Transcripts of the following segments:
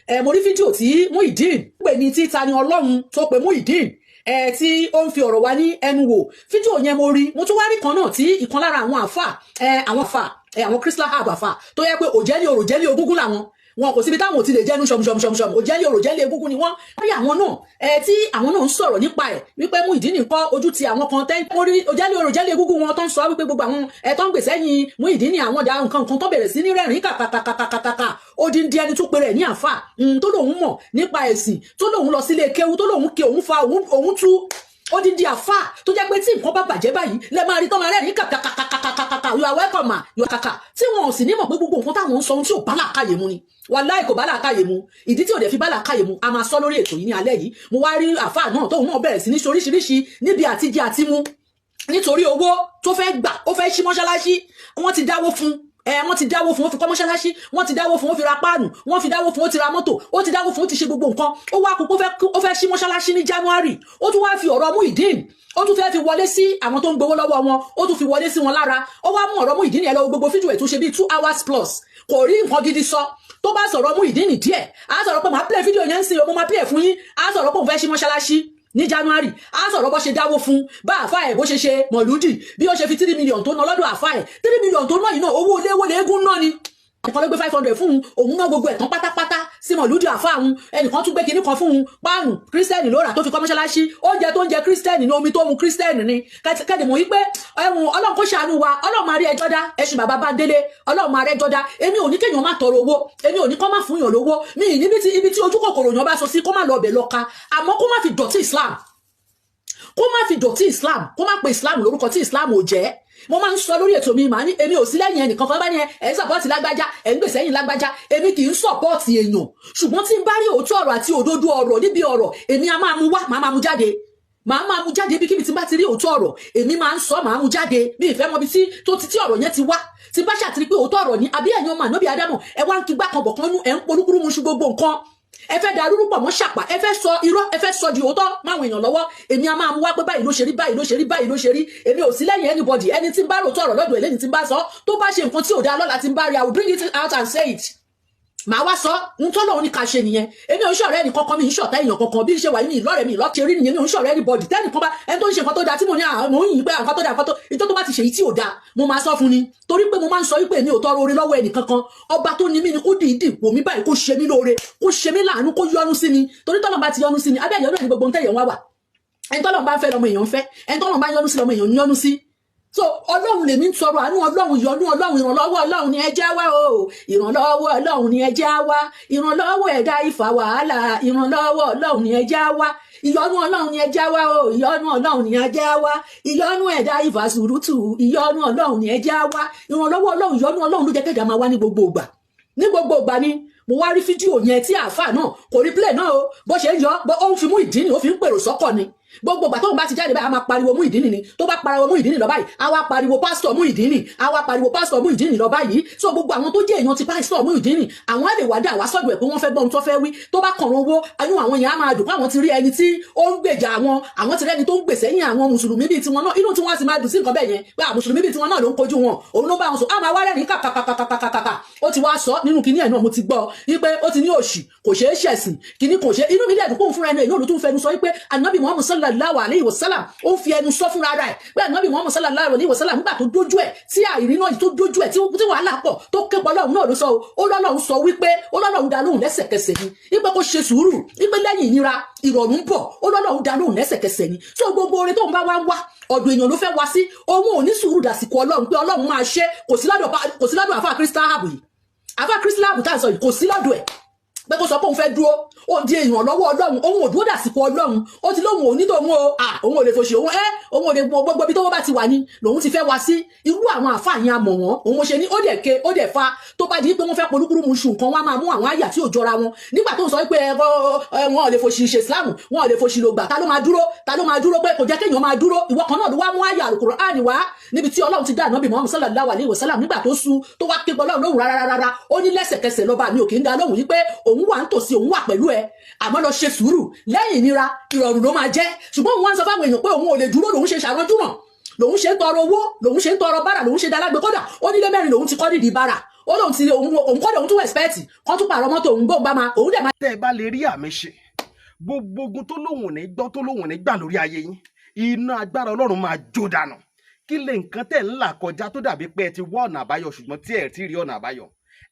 Ẹ mo rí fídíò tí Muyideen pè ní títa ni Ọlọ́run tó pe Muyideen ẹ tí ó ń fi ọ̀rọ̀ wa ní ẹnu wò. Fídíò yẹn mo rí. Mo tún wá rí kan náà tí ìkan lára àwọn àfà ẹ, àwọn àfà ẹ, àwọn Crystal Hub àfà tó yẹ pé òjẹ́lé òròjẹ́lé ogúngún làwọn wọn, kò síbi táwọn ò ti lè jẹ́nu ṣọmṣọmṣọmṣọm, òjẹ́lé òròjẹ́lé egúngún ni wọ́n rí. Àwọn náà ẹ tí àwọn náà ń sọ̀rọ̀ nípa ẹ̀ wípé Muyideen kọ́ ojú ti àwọn kan tẹ́ mo rí òjẹ́lé òròjẹ́lé egúngún wọn tó ń sọ wípé gbogbo àwọn ẹ tó ń gbèsè yìn Muyideen, àwọn da nǹkan nǹkan tó bẹ̀rẹ̀ sí ní rẹ́rìn kàkàkàkàkàkà. Odindi ẹni tó pèrè ní àfà tó lòun mọ̀ nípa ẹ̀sìn, tó lòun lọ sílé kéwú, tó lòun ké òun fa òun tú, odindi àfà tó jẹ́ pé tí nǹkan bá bàjẹ́ báyìí lẹ máa rí tó máa rẹ́rìn kàkàkàkàkàkà. You are welcome ma, you are kàkà tí wọn ò sì ní mọ̀ pé gbogbo nǹkan táwọn ń sọ, ohun tí ò bá làákàyè mu ni. Wàláì, kò bá làákàyè mu. Ìdí tí ò dẹ̀ fi bá làákàyè mu, a máa sọ lórí ètò yìí ní alẹ́ yìí. Mo wá rí àfà náà tóun náà bẹ̀rẹ̀ sí ní ṣoríṣiríṣi níbi àtijẹ àtimu nítorí owó tó fẹ́ gbà. Ó fẹ́ ṣí mọ́ṣáláṣí, wọ́n ti dáwó fún ẹ, wọ́n ti dáwó fún, ó fi kọ́ mọ́ṣáláṣí, wọ́n ti dáwó fún, ó fi ra páànù, wọ́n fi dáwó fún, ó ti ra mọ́tò, ó ti dáwó fún, ó ti ṣe gbogbo nǹkan. Ó wá kú, ó fẹ́ ṣí mọ́ṣáláṣí ní January. Ó tún wá fi ọ̀rọ̀ Muyideen, ó tún fẹ́ fi wọlé sí àwọn tó ń gbowó lọ́wọ́ wọn, ó tún fi wọlé sí wọn lára. Ó wá mú ọ̀rọ̀ Muyideen ẹ̀ lọ. Gbogbo fídíò ẹ̀ tó ṣe bíi 2 hours plus, kò rí nǹkan gidi sọ. Tó bá sọ̀rọ̀ Muyideen díẹ̀, á sọ̀rọ̀ pé màá play fídíò yẹn ń sìn, mo máa play fún yín. Á sọ̀rọ̀ pé òun fẹ́ ṣí mọ́ṣáláṣí ní January, á sọ̀rọ̀ bó ṣe dáwó fún bá àfa ẹ̀, bó ṣe ṣe mọ̀lúdì, bí ó ṣe fi 3 million tó ná lọ́dọ̀ àfa ẹ̀. 3 million tó ná yìí náà, owó ilé owó léegun náà ni. Ẹnìkan ló gbé 500 fún un, òun náà gbogbo ẹ̀tàn pátápátá sí mọ̀lúdì àfa òun. Ẹnìkan tún gbé kinní kan fún un, páànù kírísítẹ́nì ló rà tó fi kọ́ mọ́ṣáláṣí. Oúnjẹ tó ń jẹ, kírísítẹ́nì ní. Omi tó mu, kírísítẹ́nì ni. Kẹ́dì mọ̀ wípé ẹ̀hún, Ọlọ́run kó ṣàánú wa. Ọlọ́run máa rí ẹjọ́ dá. Ẹṣin bàbá bá délé, Ọlọ́run máa rí ẹjọ́ dá. Èmi ò ní kéèyàn má tọrọ owó, èmi ò ní kó má fún yàn lówó. Mi ì níbi tí ibi tí ojú kòkòrò yàn bá sọ sí, kó má lọ ọbẹ̀ lọ ka, àmọ́ kó má fi dọ̀tí Islam, kó má fi dọ̀tí Islam, kó má pe Islam lórúkọ tí Islam ò jẹ́. Mo máa ń sọ lórí ètò mi, màá ní èmi ò sí lẹ́yìn ẹnìkan kan. Bá ní ẹ ń support lágbájá, ẹ ń gbèsè ẹ̀yìn lágbájá, èmi kì í support èèyàn. Ṣùgbọ́n tí n bá rí òótọ́ ọ̀rọ̀ àti òdodo ọ̀rọ̀ níbi ọ̀rọ̀, èmi á máa mú wá, màá máa mú jáde, màá máa mú jáde. Ibikíbi tí n bá ti rí òótọ́ ọ̀rọ̀, èmi máa ń sọ, màá mú jáde. Bí ìfẹ́ mọbi tí tó ti tí ọ̀rọ̀ yẹn ti wá, tí n bá ṣàtìrí pé òótọ́ ọ̀rọ̀ ni. Àbí ẹ̀yin ọmọ ànábì Ádámọ̀, ẹ wá ń kígbá kan bọ̀ kan nú, ẹ̀ ń polúkúrú mu ṣu gbogbo nǹkan, ẹ fẹ́ da rúrú pọ̀ mọ́ ṣàpà, ẹ fẹ́ sọ irọ́, ẹ fẹ́ sọ di òótọ́ máwọn èèyàn lọ́wọ́. Èmi a máa mú wá pé báyìí ló ṣe rí, báyìí ló ṣe rí, báyìí ló ṣe rí. Èmi ò sí lẹ́yìn anybody. Ẹni tí ń bá ròótọ́ ọ̀rọ̀ lọ́dọ̀ ẹ̀ lẹ́ni tí ń bá sọ, tó bá ṣe nǹkan tí ò dáa lọ́la, tí ń bá rí, I will bring it out and say it. Màá wá sọ ń tọ́lọ́run ní ká ṣe nìyẹn. Èmi ò ń ṣọ̀rẹ́ ẹnì kankan, mi ń ṣọ̀tá èèyàn kankan. Bí n ṣe wà ní ìlọ́rẹ̀ mi ìlọ́ṣẹ̀ rí nìyẹn. Mi ò ń ṣọ̀rẹ́ anybody. Tẹ́nìkan bá ẹni tó ń ṣe nǹkan tó dáa tí mo ní àwọn òyìn pé nǹkan tó dáa, nǹkan tó ìtọ́ tó bá ti ṣèyí tí ò dáa, mo máa sọ fún ni, torí pé mo máa ń sọ wípé èmi ò tọrọ oore lọ́wọ́ ẹnì kankan. Ọba tó ní mí ni kó dìídì wò mí báyìí, kó ṣe mí lóore, kó ṣe mí láàánú, kó yọ́nú sí mi, torí tọ́lọ́ bá ti yọ́nú sí mi, abẹ́ ìyọ́nú ẹ̀ ní gbogbo ohun tẹ̀yẹ̀ wá wà. Ẹni tọ́lọ́ bá ń fẹ́ lọmọ èèyàn ń fẹ́, ẹni tọ́lọ́ bá yọ́nú sí lọmọ èèyàn ń yọ́nú sí. So Ọlọ́run lèmi ń tọrọ àánú Ọlọ́run, ìyọ́nú Ọlọ́run, ìrànlọ́wọ́ Ọlọ́run ni ẹ jẹ́ wá o. Ìrànlọ́wọ́ Ọlọ́run ni ẹ jẹ́ wá. Ìrànlọ́wọ́ ẹ̀dá ìfà wàhálà. Ìrànlọ́wọ́ Ọlọ́run ni ẹ jẹ́ wá. Ìyọ́nú Ọlọ́run ni ẹ jẹ́ wá o. Ìyọ́nú Ọlọ́run ni ẹ jẹ́ wá. Ìyọ́nú ẹ̀dá ìfà sùrùtù. Ìyọ́nú Ọlọ́run ni ẹ jẹ́ wá. Ìrànlọ́wọ́ Ọlọ́run, ìyọ́nú Ọlọ́run ló jẹ́ kẹ́dà máa wá ní gbogbo ìgbà, ní gbogbo ìgbà ni. Mo wá rí fídíò yẹn tí àáfàá náà kò rí play náà o. Bó ṣe ń yọ, ó ń fi Muyideen, ó fi ń pèrò sọ́kọ̀ ni. Gbogbo ìgbà tóun bá ti jáde báyìí, a máa pariwo Muyideen ni. Tó bá pariwo Muyideen lọ báyìí, a wá pariwo pásítọ̀ Muyideen, a wá pariwo pásítọ̀ Muyideen lọ báyìí. So gbogbo àwọn tó jẹ́ èèyàn ti pásítọ̀ Muyideen, àwọn á lè wá dà wá sọ́dọ̀ ẹ̀ pé wọ́n fẹ́ gbọ́ ohun tó fẹ́ wí. Tó bá kàn owó, inú àwọn yẹn á máa dùn pé àwọn ti rí ẹni tí ó ń gbèjà àwọn, àwọn ti rí ẹni tó ń gbèsè yín. Àwọn mùsùlùmí bíi tiwọn náà, inú tí wọ́n á sì máa dùn sí nǹkan bẹ́ẹ̀ yẹn pé àwọn mùsùlùmí bíi tiwọn náà ló ń kojú wọn, òun ló bá wọn sọ. Á máa wá rẹ́rìn kàkàkàkàkàkà. Ó ti wá sọ nínú kinní ẹ̀ náà, mo ti gbọ́ wípé ó ti ní òṣì kò ṣeé ṣẹ̀sìn, kinní kò ṣe. Inú mi dẹ̀ dùn kóun fúnra ẹnu ẹ̀ náà ló tún fẹnu sọ wípé Anabi Muhammad sallallahu alayhi wa sallam, ó ń fi ẹnu sọ fúnra rẹ̀ pé Anabi Muhammad sallallahu alayhi wa sallam, nígbà tó dójú ẹ̀ tí àìrí náà tó dójú ẹ̀ tí wàhálà pọ̀, tó ké pọ̀ Ọlọ́run náà ló sọ. Ó lọ́lọ́run sọ wípé, ó lọ́lọ́run dá lóhùn lẹ́sẹ̀kẹsẹ̀ ni, wípé kó ṣe sùúrù, wípé lẹ́yìn ìnira ìrọ̀rùn ń bọ̀. Ó lọ́lọ́run dá lóhùn lẹ́sẹ̀kẹsẹ̀ ni. So gbogbo oore tóun bá wá ń wá, ọ̀dọ̀ èèyàn ló fẹ́ wá sí. Òun ò ní sùúrù dàsìkò Ọlọ́run pé Ọlọ́run máa ṣe. Kò sí lọ́dọ̀ àfa Crystal Hub yìí, àfa Crystal Hub tá à ń sọ yìí, kò sí lọ́dọ̀ ẹ̀ pé kó sọ pé òun fẹ́ dúró ó di ìrànlọ́wọ́ Ọlọ́run. Òun ò dúró dàsìkò Ọlọ́run. Ó ti lóun ò ní tòun o, òun ò lè fòṣì òun ẹ, òun ò lè gbogbo ibi tó wọ́n bá ti wà ní lòun ti fẹ́ wá sí. Irú àwọn àfáà yẹn a mọ̀ wọ́n. Òun mo ṣe ní ó dẹ̀ ke ó dẹ̀ fa. Tó bá di pé wọ́n fẹ́ polúkúrú mu ṣù nǹkan, wọ́n á máa mú àwọn àyà tí ò jọra wọn. Nígbà tó ń sọ pé wọn ò lè fòṣì ṣe Islam, wọn ò lè fòṣì lògbà, ta ló máa dúró? Ta ló máa dúró pé kò jẹ́ kéèyàn máa dúró? Ìwọ kan náà ló wá mú àyà Al-Qur'ani wá níbi tí Ọlọ́run ti dá ànábì Muhammad sallallahu alayhi wa sallam nígbà tó sú, tó wá ké Ọlọ́run lóhùn rárá rárá. Ó ní lẹ́sẹ̀kẹsẹ̀ lọ́ba mi ò kì í dá lóhùn yìí pé òun wà nítòsí, òun wà pẹ̀lú ẹ, àmọ́ lọ ṣe sùúrù, lẹ́yìn ìnira ìrọ̀rùn ló máa jẹ́. Ṣùgbọ́n òun wá ń sọ fáwọn èèyàn pé òun ò lè dúró, lòun ṣe ṣàránjúmọ̀, lòun ṣe ń tọrọ owó, lòun ṣe ń tọrọ bárà, lòun ṣe dalágbe. Kódà ó nílé mẹ́rin lòun ti kọ́ nídìí bárà. Ó lóun ti òun kọ́ lòun tún expect kán tún pààrọ̀ mọ́tò òun, bóun bá máa òun dẹ̀ máa. Tẹ́ ẹ bá lè rí àmì ṣe, gbogbo ogun tó lóhùn ní gbọ́, tó lóhùn ní gbà lórí ayé yín, iná agbára Ọlọ́run máa jó dànù. Kí lè nǹkan tẹ̀ ń là kọjá tó dàbí pé ẹ ti wá ọ̀nà àbáyọ, ṣùgbọ́n tí ẹ ti rí ọ̀nà àbáyọ?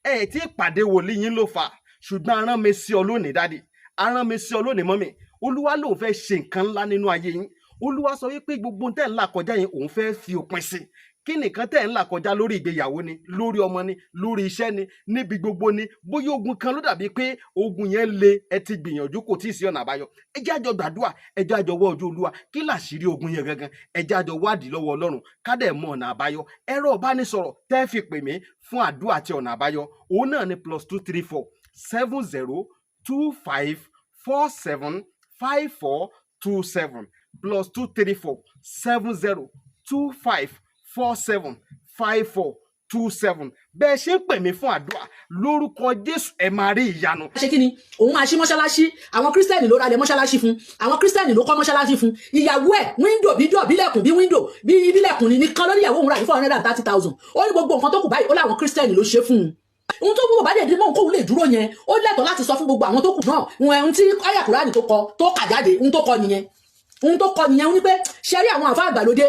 Ẹ ti pàdé wòlíì yín ló fà, ṣùgbọ́n arán mi sí ọ lónìí, daddy, arán mi sí ọ lónìí, mummy. Olúwa lòun fẹ́ ṣe nǹkan ńlá nínú ayé yín. Olúwa sọ wípé gbogbo tẹ̀ ń là kọjá yẹn, òun fẹ́ fi òpin sí. Kí nìkan tẹ̀ ń là kọjá? Lórí ìgbéyàwó ni, lórí ọmọ ni, lórí iṣẹ́ ni, níbi gbogbo ni. Bóyá ogun kan ló dàbí pé ogun yẹn le, ẹ ti gbìyànjú, kò tí ì sí ọ̀nà àbáyọ. Ẹ jẹ́ àjọ gbàdúrà, ẹ jẹ́ àjọ wọ ojú Olúwa. Kí làṣírí ogun yẹn gangan? Ẹ jẹ́ àjọ wádìí lọ́wọ́ Ọlọ́run, ká dẹ̀ mọ ọ̀nà àbáyọ. Ẹ̀rọ ìbánisọ̀rọ̀ tẹ́ fi pè mí fún àdúrà àti ọ̀nà àbáyọ, òun náà ni +234 70 25 47 54 27, +234 70 25 47 54 27. Bẹ́ẹ̀ ṣe ń pè mí fún àdúrà, lórúkọ Jésù, ẹ máa rí ìyanu. Ṣe kí ni òun máa ṣí mọ́ṣáláṣí? Àwọn Christian ló ralẹ̀ mọ́ṣáláṣí fún, àwọn Christian ló kọ́ mọ́ṣáláṣí fún. Ìyàwó ẹ̀, window bí dọ̀ bílẹ̀kùn bí window bí bílẹ̀kùn ni nìkan lórí ìyàwó òun rà ní 430,000. Ó ní gbogbo nǹkan tó kù báyìí, ó láwọn Christian ló ṣe fún un. Ohun tó gbogbo bá dẹ̀ dé mọ́ kóun lè dúró yẹn, ó lẹ́tọ̀ọ́ láti sọ fún gbogbo àwọn tó kù náà ohun tí àyà Kùránì tó kọ, tó kà jáde. Ohun tó kọ nìyẹn, ohun tó kọ nìyẹn, wípé ṣe rí àwọn àfa àgbàlódé,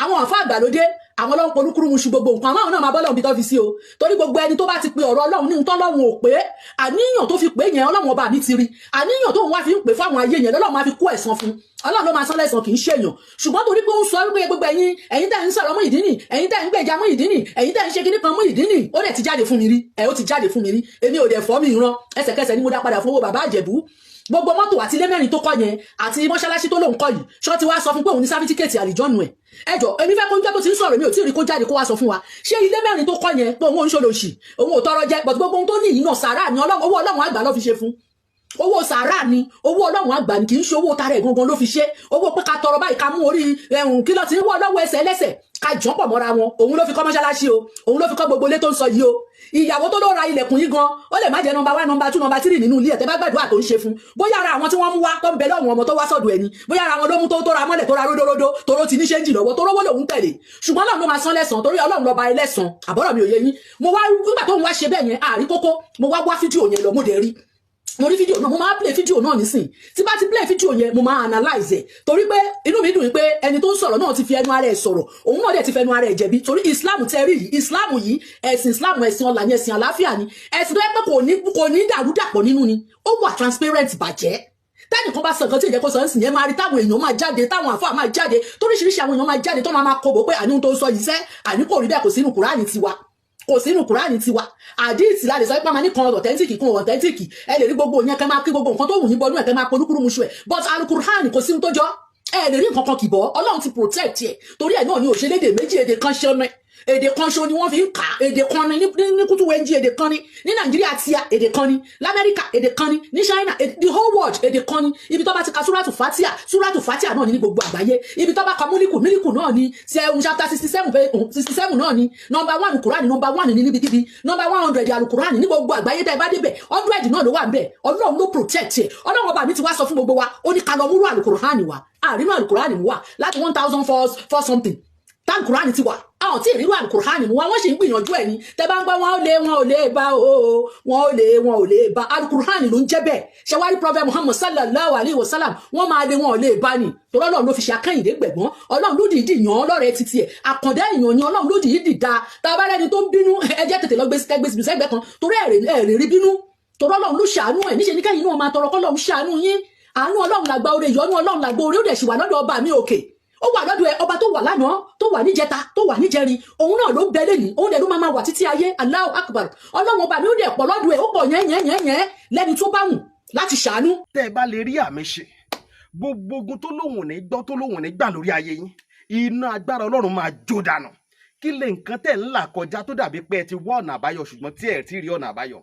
àwọn àfa àgbàlódé, àwọn ọlọ́run polúkúrú muṣu gbogbo nǹkan. Àwọn náà máa bọ́ lọ́run bí tó fi sí o, torí gbogbo ẹni tó bá ti pe ọ̀rọ̀ Ọlọ́run ní ohun tọ́lọ́run ò pé, àníyàn tó fi pé yẹn, Ọlọ́run ọba mi ti rí àníyàn tó ń wá fi ń pè fáwọn ayé yẹn, lọ́lọ́run máa fi kó ẹ̀san fún. Ọlọ́run ló máa san lẹ́san, kì í ṣèyàn. Ṣùgbọ́n torí pé ó ń sọ wípé gbogbo ẹ̀yin tẹ́ ń sọ̀rọ̀ Muyideen, ẹ̀yin tẹ́ ń gbèjà Muyideen, ẹ̀yin tẹ́ ń ṣe kíní kan Muyideen, ó dẹ̀ ti jáde fún mi rí ẹ̀, ó ti jáde fún mi rí. Èmi ò dẹ̀ fọ́ mi ìran, ẹsẹ̀kẹsẹ̀ ni mo dá padà fún owó bàbá Àjẹ̀bú. Gbogbo mọ́tò àti ilé mẹ́rin tó kọ́ yẹn àti mọ́ṣáláṣí tó lóun kọ́ yìí, ṣọ́ ti wá sọ fún pé òun ní certificate àlìjọ́nù ẹ̀? Ẹ jọ, èmi fẹ́ kó ń jẹ́ tó ti ń sọ̀rọ̀, mi ò tí ì rí kó jáde kó wá sọ fún wa ṣé ilé mẹ́rin tó kọ́ yẹn pé òun ò ń ṣòlòṣì, òun ò tọrọ jẹ. But gbogbo ohun tó ní yìí náà, sàárà ni. Owó Ọlọ́run àgbà ló fi ṣe fún. Owó sàárà ni, owó Ọlọ́run àgbà ni, kì í ṣe owó tara ẹ̀ gangan ló fi ṣe. Owó pé ká tọrọ báyìí, ká mú orí ẹ̀hún kí ló ti ń wọ́ lọ́wọ́ ẹsẹ̀ ẹlẹ́sẹ̀, ká jọ́ pọ̀ mọ́ra wọn, òun ló fi kọ́ mọ́ṣáláṣí o, òun ló fi kọ́ gbogbo ilé tó ń sọ yìí o. Ìyàwó tó ló ra ilẹ̀kùn yìí gan, ó lè má jẹ́ number one, number two, number three nínú ilé ẹ̀. Tẹ́ bá gbàdúrà tó ń ṣe fún, bóyá ara àwọn tí wọ́n mú wá tó ń bẹ lọ́wọ́ ọmọ tó wá sọ́dọ̀ ẹni, bóyá ara wọn ló mú tó ra mọ́lẹ̀, tó ra ródóródó, toró ti ní ṣéǹjì lọ́wọ́, tó rówó lòún tẹ̀lé. Ṣùgbọ́n Ọlọ́run ló máa san lẹ́san, torí Ọlọ́run lọ́ba ẹlẹ́san. Àbọ̀rọ̀ mi ò yé yín? Mo wá nígbà tó ń wá ṣe bẹ́ẹ̀ yẹn, àrí kókó. Mo wá wá fídíò yẹn lọ, mo dẹ̀ rí, mo rí fídíò náà. Mo máa play fídíò náà nísìn. Tí bá ti play fídíò yẹn, mo máa analyze ẹ̀, torí pé inú mi dùn pé ẹni tó ń sọ̀rọ̀ náà ti fi ẹnu ara ẹ̀ sọ̀rọ̀, òun náà dẹ̀ ti fẹnu ara ẹ̀ jẹ̀bi. Torí Islam tẹ́ rí yìí, Islam yìí, ẹ̀sìn Islam, ẹ̀sìn ọlà ni, ẹ̀sìn àlàáfíà ni, ẹ̀sìn tó yẹ pé kò ní dàrúdàpọ̀ nínú ni. Ó wà transparent bàjẹ́. Tẹ́nìkan bá sọ nǹkan tí ìjẹ́ kó sọ ń sìn yẹn, máa rí táwọn èèyàn máa jáde, táwọn àfáà máa jáde, toríṣiríṣi àwọn èèyàn máa jáde, tó máa kọbọ̀ pé àní ohun tó ń sọ yìí sẹ́, àní kò rí bẹ́ẹ̀, kò sínú Kùránì tiwa, kò sínú Kùránì tiwa. Àdíìsì la lè sọ pé máa ní kan authentic, kan authentic. Ẹ lè rí gbogbo yẹn, kẹ́ máa kí gbogbo nǹkan tó wù yín bọnú ẹ̀, kẹ́ máa polúkúrú muṣu ẹ̀, but alukur'an, kò sí ohun tó jọ. Ẹ lè rí nǹkan kan kìbọ̀. Ọlọ́run ti protect ẹ̀, torí ẹ̀ náà ni òṣèlédè méjì, èdè kan ṣe ọmọ, èdè kan ṣo ni wọ́n fi ń kà. Èdè kan ni ní kútù wẹ́njí, èdè kan ni ní Nàìjíríà tíya, èdè kan ni lamẹ́ríkà, èdè kan ni ní China, the whole world, èdè kan ni. Ibi tó bá ti ka Súrátù Fatia, Súrátù Fatia náà ni ní gbogbo àgbáyé. Ibi tó bá ka Múlíkù, Mílíkù náà ni. Seven chapter 67, 67 náà ni number one. Kùránì number one ní níbikíbi, number 100 alukurani ní gbogbo àgbáyé. Tẹ́ ẹ bá débẹ̀, 100 náà ló wà níbẹ̀. Ọlọ́run ló protect ẹ̀. Ọlọ́run ọba mi ti wá sọ fún gbogbo wa, ó ní ká lọ múrú alukurani wa. Àrínú alukurani wa láti one thousand four four something táǹkùránì ti wà, àwọn tí ìrírú àlùkùránì mú wa, wọ́n sì ń gbìyànjú ẹ̀ ní. Tẹ́ bá ń gbọ́, wọn ò lè, wọn ò lè bá o, wọn ò lè, wọn ò lè bá. Àlùkùránì ló ń jẹ́ bẹ́ẹ̀. Ṣe wá rí Prophet Muhammad sallallahu alayhi wa sallam, wọ́n máa lé, wọn ò lè bá ní, torí Ọlọ́run ló fi ṣe akẹ́yìndé gbẹ̀gbọ́n. Ọlọ́run ló dìídì yàn án lọ́rẹ̀ẹ́ títí ẹ̀. Àkàndá èèyàn ni Ọlọ́run ló dìídì dá. Tá a bá rẹ́ni tó ń bínú, ẹ jẹ́ tètè lọ gbé sẹ́gbẹ́ kan, torí ẹ̀rẹ̀ rí bínú, torí Ọlọ́run ló ṣàánú ẹ̀. Níṣẹ́ ní kẹ́yìn náà máa tọrọ kọ́lọ́run ṣàánú yín. Àánú Ọlọ́run làgbà oore, ìyọ́nú Ọlọ́run làgbà oore. Ó dẹ̀ sì wà lọ́dọ̀ ọba mi òkè, ó wà lọ́dọ̀ ẹ. Ọba tó wà lánàá, tó wà níjẹta, tó wà níjẹrin, òun náà ló ń bẹ lẹ́nìí, òun dẹ̀ ló máa máa wà títí ayé. Allahu Akbar. Ọlọ́run ọba mi, ó dẹ̀ pọ̀ lọ́dọ̀ ẹ̀, ó pọ̀ yẹn yẹn yẹn yẹn lẹ́ni tó bá wù láti ṣàánú. Tẹ́ ẹ bá lè rí àmì ṣe, gbogbo ogun tó lóhùn ní gbọ́, tó lóhùn ní gbà lórí ayé yín, iná agbára Ọlọ́run máa jó dànù. Kí lè nǹkan tẹ̀ ń là kọjá tó dàbí pé ẹ ti wá ọ̀nà àbáyọ, ṣùgbọ́n tí ẹ ti rí ọ̀nà àbáyọ?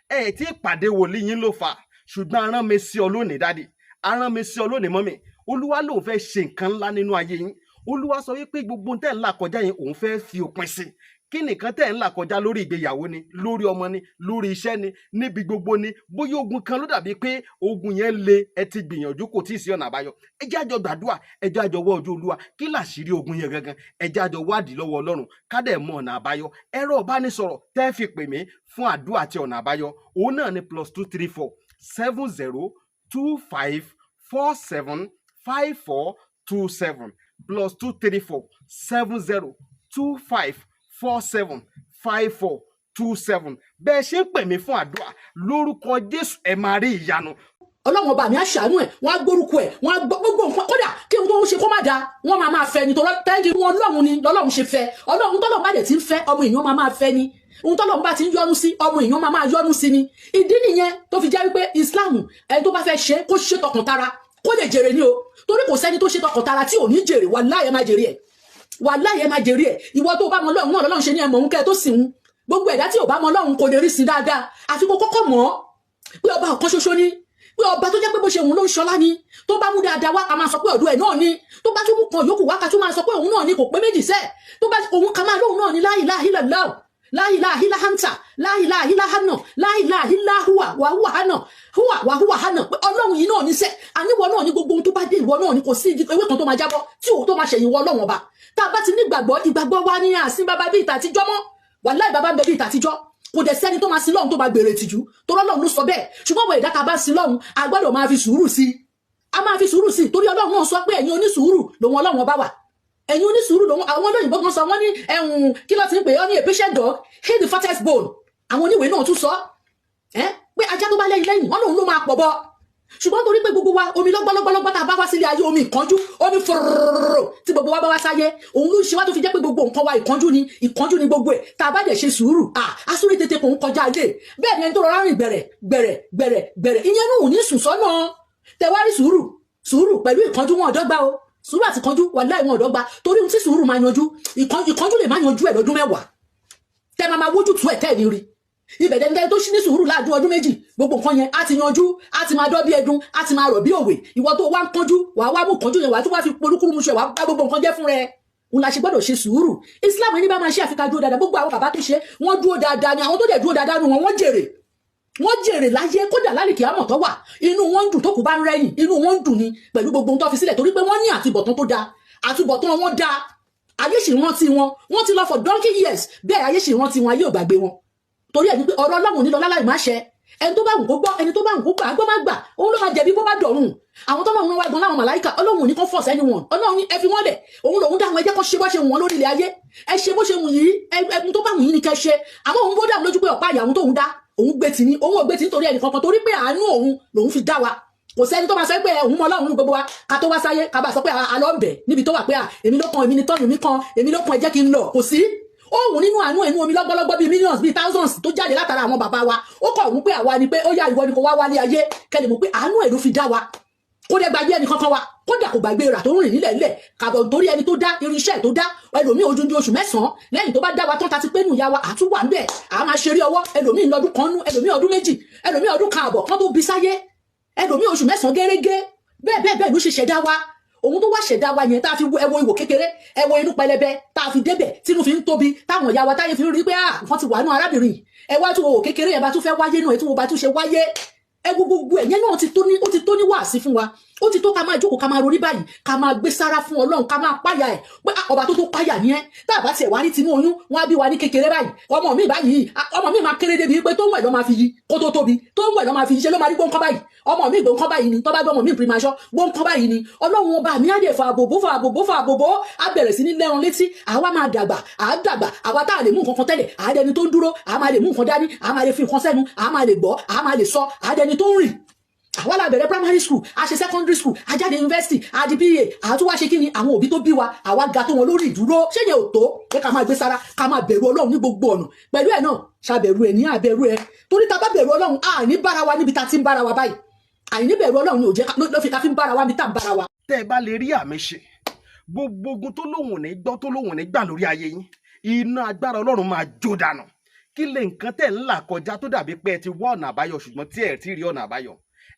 Ẹ ti pàdé wòlíì yín ló fà, ṣùgbọ́n arán mi sí ọ lónìí, daddy, arán mi sí ọ lónìí, mummy. Olúwa lòun fẹ́ ṣe nǹkan ńlá nínú ayé yín. Olúwa sọ wípé gbogbo tẹ̀ ń là kọjá yẹn, òun fẹ́ fi òpin sí. Kí nìkan tẹ̀ ń là kọjá lórí ìgbéyàwó ni, lórí ọmọ ni, lórí iṣẹ́ ni, níbi gbogbo ni? Bóyá ogun kan ló dàbí pé ogun yẹn le, ẹ ti gbìyànjú, kò tí ì sí ọ̀nà àbáyọ. Ẹ jẹ́ àjọ gbàdúrà, ẹ jẹ́ àjọ wọ́ ojú Olúwa. Kí làṣírí ogun yẹn gangan? Ẹ jẹ́ àjọ wádìí lọ́wọ́ Ọlọ́run, ká dẹ̀ mọ ọ̀nà àbáyọ. Ẹ̀rọ ìbánisọ̀rọ̀ tẹ́ fi pè mí fún àdúrà àti ọ̀nà àbáyọ, òun náà ni +234 70 25 47 54 27, +234 70 25 47 54 27. Bẹ́ẹ̀ ṣe ń pè mí fún àdúrà, lórúkọ Jésù, ẹ máa rí ìyanu. Ọlọ́run ọba mi á ṣàánú ẹ̀, wọ́n á gbórúkọ ẹ̀, wọ́n á gbọ́ gbogbo nǹkan. Kódà kí n tó ń ṣe kó má da, wọ́n máa máa fẹ́ ni tó tẹ́jú wọn. Ọlọ́run ni lọ́lọ́run ṣe fẹ́. Ọlọ́run tọ́lọ́run bá dẹ̀ ti ń fẹ́, ọmọ èèyàn máa máa fẹ́ ni. Ohun tọ́lọ́run bá ti ń yọ́nú sí, ọmọ èèyàn máa máa yọ́nú sí ni. Ìdí nìyẹn tó fi jẹ́ wípé Islam, ẹni tó bá fẹ́ ṣe, kó ṣe tọkàntara, kó lè jèrè ni o, torí kò sẹ́ni tó ṣe tọkàntara tí ò ní jèrè. Wàláhì, ẹ máa jèrè ẹ̀. Wàláhì, ẹ máa jèrè ẹ̀. Ìwọ tó bá mọ Ọlọ́run náà, lọ́lọ́run ṣe ní ẹmọ òun kẹ́ ẹ tó sìn ń. Gbogbo ẹ̀dá tí ò bá mọ Ọlọ́run kò lè rí sí dáadáa. Àfi kó kọ́kọ́ mọ̀ ọ́ pé ọba ọ̀kan ṣoṣo ni, pé ọba tó jẹ́ pé bó ṣe òun ló ń ṣọlá ni. Tó bá mú dáadáa wá, ká máa sọ pé ọ̀dọ̀ ẹ̀ náà ni. Tó bá tún mú kan yòókù wá, ká tún máa sọ pé òun náà ni. Kò pé méjì sẹ́ẹ̀. Tó bá òun ká máa lóun náà ni. La ilaha illallah, la ilaha illa anta, la ilaha illa hana, la ilaha illa huwa wa huwa hana, huwa wa huwa hana, pé Ọlọ́run yìí náà ní sẹ́. Àníwọ̀ náà ní gbogbo ohun tó bá dé, ìwọ náà ni. Kò sí ewé kan tó máa jábọ́ tí òun tó máa ṣẹ̀yìn wọ Ọlọ́run ọba. Tá a bá ti nígbàgbọ́, ìgbàgbọ́ wa ní àsín bàbá bíi ìtàtijọ́ mọ́. Wàláì, bàbá ń bẹ bíi ìtàtijọ́. Kò dẹ̀ sẹ́ni tó máa sin lọ́hun tó máa gbèrè tìjú, tó rọ́lọ́hun ló sọ bẹ́ẹ̀. Ṣùgbọ́n wọ ìdá tá a bá sin lọ́hun, a gbọ́dọ̀ máa fi sùúrù sí i. A máa fi sùúrù sí i, torí Ọlọ́run náà sọ pé ẹ̀yin onísùúrù lòun Ọlọ́run ọba wà. Ẹ̀yin onísùúrù lòun. Àwọn olóyìnbó kan sọ, wọ́n ní ẹ̀hún kí ló ti ń pè é, ní "A patient dog hit the fattest bone." Àwọn oníwèé náà tún sọ ẹ́ pé ajá tó bá lẹ́yìn lẹ́yìn, wọ́n lòun ló máa pọ̀ bọ́. Ṣùgbọ́n torí pé gbogbo wa, omi lọ́gbọ́lọ́gbọ́lọ́gbọ́ tá a bá wá sílé ayé, omi ìkánjú, omi fòròrò tí gbogbo wa bá wá sáyé, òun ló ń ṣe wá tó fi jẹ́ pé gbogbo nǹkan wa, ìkánjú ni, ìkánjú ni gbogbo ẹ̀. Tá a bá dẹ̀ ṣe sùúrù, à asúré tètè kò ń kọjá ilé. Bẹ́ẹ̀ ni ẹni tó rọra rìn gbẹ̀rẹ̀ gbẹ̀rẹ̀ gbẹ̀rẹ̀ gbẹ̀rẹ̀, ìyẹn náà ò ní sùn sọ́nà. Tẹwárí sùúrù, sùúrù pẹ̀lú ìkánjú, wọn ò dọ́gba o. Sùúrù àti ìkánjú, wàláhì, wọn ò dọ́gba, torí ohun tí sùúrù máa yanjú, ìkánjú lè má yanjú ẹ̀ lọ́dún 10 tẹ́ máa máa wójú tú ẹ̀ tẹ́ ẹ̀ ní rí ibẹ̀. Dẹ́ni tó ṣí ní sùúrù láàdún ọdún 2, gbogbo nǹkan yẹn á ti yanjú, á ti máa dọ́ bí ẹdun, á ti máa rọ̀ bí òwe. Ìwọ tó wá ń kánjú, wàá wá mú kánjú yẹn, wàá tún wá fi polúkúrú muṣu ẹ̀, wàá bá gbogbo nǹkan jẹ́ fún rẹ. Òun la ṣe gbọ́dọ̀ ṣe sùúrù. Islam, ẹni bá máa ṣe, àfikà dúró dáadáa. Gbogbo àwọn bàbá tó ṣe, wọ́n dúró dáadáa ni. Àwọn tó dẹ̀ dúró dáadáa nu wọn, wọ́n jèrè, wọ́n jèrè láyé. Kódà lálìkí àmọ̀ tó wà, inú wọn ń dùn. Tó kù bá ń rẹ́yìn, inú wọn ń dùn ni pẹ̀lú gbogbo ohun tó fi sílẹ̀, torí pé wọ́n ní àtúbọ̀tán tó dáa. Àtúbọ̀tán wọn dáa, ayé sì rántí wọn. Wọ́n ti lọ for donkey years, bẹ́ẹ̀ ayé sì rántí wọn, ayé ò gbàgbé wọn. Torí ẹ̀ ní pé ọ̀rọ̀ Ọlọ́run nílọ láláì má ṣẹ. Ẹni tó bá wù kó gbọ́, ẹni tó bá wù kó gbà, gbọ́ má gbà, òun ló máa jẹ̀bi bó bá dọ̀run. Àwọn tó máa ń wá gan láwọn màláìka, Ọlọ́run ò ní kó force anyone. Ọlọ́run ní ẹ fi wọ́n lẹ̀, òun lòun dá àwọn. Ẹjẹ́ kó ṣe bó ṣe wù wọ́n lórí ilẹ̀ ayé. Ẹ ṣe bó ṣe wù yìí, ẹkùn tó bá wù yín ni kẹ́ ṣe. Àmọ́ òun bó dà lójú pé ọ̀pá ìyàwó tóun dá, òun gbé tì ní, òun ò gbé tì nítorí ẹnì kankan, torí pé àánú òun lòun fi dá wa. Kò sẹ́ni tó máa sọ pé òun mọ Ọlọ́run nínú gbogbo wa. Ká tó wá sáyé, ká bá sọ pé àlọ́ ń bẹ̀ níbi tó wà pé èmi ló kan, èmi ni tọ́nù mi kan, èmi ló kan, ẹ jẹ́ kí n lọ. Kò sí òun nínú àánú ẹnu omi lọ́gbọ́lọ́gbọ́ bíi millions, bíi thousands tó jáde látara àwọn bàbá wa. Ó kọ̀ wọ́n pé àwa ni, pé ó yá, ìwọ ni kò wá wálé ayé, kẹ́lẹ̀ mọ̀ pé àánú ẹ̀ ló fi dá wa. Kó dẹ́ gbàgbé ẹnì kankan wa. Kódà kò gbàgbé rà tó ń rìn nílẹ̀ nílẹ̀ kàbọ̀, nítorí ẹni tó dá irinṣẹ́ tó dá ẹlòmíì ojú oṣù 9 lẹ́yìn tó bá dá wa tán, ta ti pé nù ya wa àtúwà ń bẹ̀, à máa ṣeré ọwọ́. Ẹlòmíì lọ́dún kan nú, ẹlòmíì ọdún 2, ẹlòmíì ọdún kan àbọ̀ kan tó bí sáyé, ẹlòmíì oṣù 9 gẹ́rẹ́gẹ́. Bẹ́ẹ̀ bẹ́ẹ̀ bẹ́ẹ̀ ló ṣe ṣẹ̀dá wa. Òun tó wá ṣẹ̀dá wa yẹn, tá a fi wo ẹwọ ìwò kékeré, ẹwọ inú pẹlẹbẹ tá a fi débẹ̀, tínú fi ń tóbi, táwọn ìyá wa táyé fi ń rí pé ah, nǹkan ti wà nù arábìnrin yìí. Ẹ wá tún wò kékeré yẹn, bá tún fẹ́ wáyé náà, ẹ tún wo bá tún ṣe wáyé. Ẹ wo gbogbo ẹ̀yẹn náà ti tó ní, ó ti tó ní wàásí fún wa. Ó ti tó ká máa jókòó, ká máa rorí báyìí, ká máa gbé sára fún Ọlọ́run, ká máa páyà ẹ̀ pé ah, ọba tó tó páyà ni ẹ́. Tá a bá tiẹ̀ wá ní tinú oyún, wọn á bí wa ní kékeré báyìí. Ọmọ mi báyìí, ah, ọmọ mi máa kéré débi pé tó ń wẹ̀ lọ́ máa fi yí kó tó tóbi, tó ń wẹ̀ lọ́ máa fi yí, ṣe ló máa rí gbóǹkan báyìí. Ọmọ mi gbóǹkan báyìí ni. Tó bá gbọ́ ọmọ mi premature, gbóǹkan báyìí ni. Ọlọ́run ọba mi á dẹ̀ fa àbòbó, fa àbòbó, fa àbòbó, á bẹ̀rẹ̀ sí ní lẹ́ran létí. Àwa máa dàgbà, à á dàgbà. Àwa tá a lè mú nǹkan kan tẹ́lẹ̀, à á dẹni tó ń dúró, à á máa lè mú nǹkan dání, à á máa lè fi nǹkan sẹ́nu, à á máa lè gbọ́, à á máa lè sọ, à á dẹni tó ń rìn. Àwa la bẹ̀rẹ̀ primary school, a ṣe secondary school, a jáde university, a di pa, a tún wá ṣe kí ni. Àwọn òbí tó bí wa, àwa ga tó wọn lórí ìdúró. Ṣé yẹn ò tó pé ká máa gbé sára, ká máa bẹ̀rù Ọlọ́run ní gbogbo ọ̀nà? Pẹ̀lú ẹ̀ náà, ṣàbẹ̀rù ẹ̀ ní àbẹ̀rù ẹ̀, torí ta bá bẹ̀rù Ọlọ́run, a ní bára wa níbi ta ti ń bára wa báyìí. Àìní bẹ̀rù Ọlọ́run ni ò jẹ́ ló fi ká fi ń bára wa níbi tá à ń bára wa. Tẹ́ ẹ bá lè rí àmì ṣe, gbogbo ogun tó lóhùn ní gbọ́, tó lóhùn ní gbà lórí ayé yín, iná agbára Ọlọ́run máa jó dànù. Kí lè nǹkan tẹ̀ ń là kọjá tó dàbí pé ẹ ti wá ọ̀nà àbáyọ, ṣùgbọ́n tí ẹ ti rí ọ̀nà àbáyọ?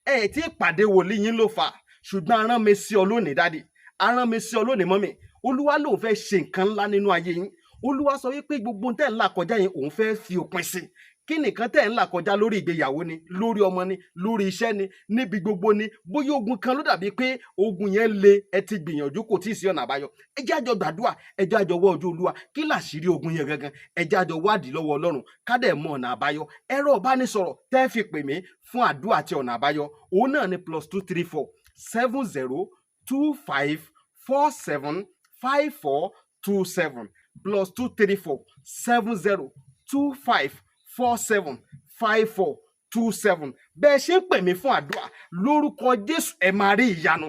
Ẹ ti pàdé wòlíì yín ló fà, ṣùgbọ́n arán mi sí ọ lónìí, daddy, arán mi sí ọ lónìí, mummy. Olúwa lòun fẹ́ ṣe nǹkan ńlá nínú ayé yín. Olúwa sọ wípé gbogbo ohun tẹ́ ń là kọjá yẹn, òun fẹ́ fi òpin sí. Kí nìkan tẹ́ ń là kọjá? Lórí ìgbéyàwó ni, lórí ọmọ ni, lórí iṣẹ́ ni, níbi gbogbo ni. Bóyá ogun kan ló dàbí pé ogun yẹn le, ẹ ti gbìyànjú, kò tí ì sí ọ̀nà àbáyọ. Ẹ jẹ́ àjọ gbàdúrà, ẹ jẹ́ àjọ wọ ojú Olúwa. Kí làṣírí ogun yẹn gangan? Ẹ jẹ́ àjọ wádìí lọ́wọ́ Ọlọ́run, ká dẹ̀ mọ ọ̀nà àbáyọ. Ẹ̀rọ ìbánisọ̀rọ̀ tẹ́ fi pè mí fún àdúrà àti ọ̀nà àbáyọ, òun náà ni +234 70 25 47 54 27, +234 70 25 47 54 27. Bẹ́ẹ̀ ṣe ń pè mí fún àdúrà, lórúkọ Jésù, ẹ máa rí ìyanu.